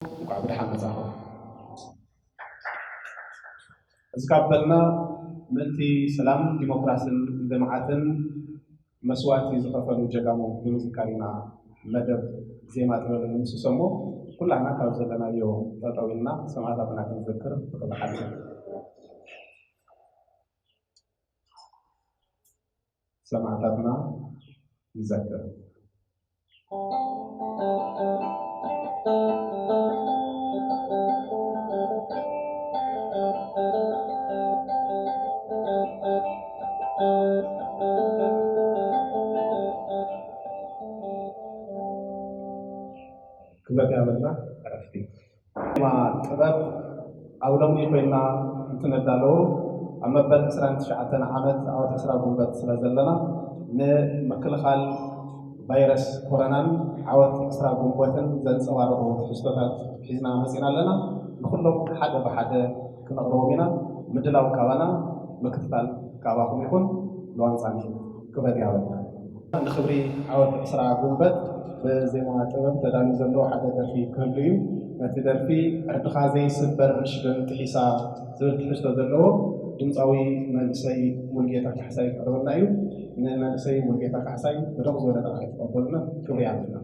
እንኳዕ ብደሓን መጻኹም። እዚ ካብ በልና ምእንቲ ሰላም፣ ዲሞክራስን ልምዓትን መስዋእቲ ዝኸፈሉ ጀጋኑ ንምዝካር ኢና መደብ ዜማ ጥበብ ንምስሶ እሞ፣ ኩላና ካብ ዘለናዮ ጠጠው ኢልና ሰማእታትና ክንዘክር ብኽብሪ ሓትት። ሰማእታትና ንዘክር። ክብረት ያበልና ዕረፍቲ። ዜማ ጥበብ ኣብ ሎሚ ኮይና እንትነዳለዎ፣ ኣብ መበል ዕስራን ትሽዓተን ዓመት ዓወት ዕስራ ጉንበት ስለ ዘለና፣ ንምክልኻል ቫይረስ ኮሮናን ዓወት ዕስራ ጉንበትን ዘንጸባርቑ ትሕዝቶታት ሒዝና መጺና ኣለና። ንኹሎም ሓደ ብሓደ ክነቕርቦም ኢና። ምድላው ካባና፣ ምክትታል ካባኹም ይኹን። ለዋንጻኒ ክብረት ያበልና። ንኽብሪ ዓወት ዕስራ ጉንበት ብዜማ ጥበብ ተዳልዩ ዘሎ ሓደ ደርፊ ክህሉ እዩ። ነቲ ደርፊ ዕርድኻ ዘይስበር ሽደን ጥሒሳ ዝብል ትሕዝቶ ዘለዎ ድምፃዊ መንእሰይ ሙሉጌታ ካሕሳይ ክቕርበልና እዩ። ንመንእሰይ ሙሉጌታ ካሕሳይ ብደቕ ዝበለ ጣቕዒ ተቐበሉና። ክብሪ ያብልና።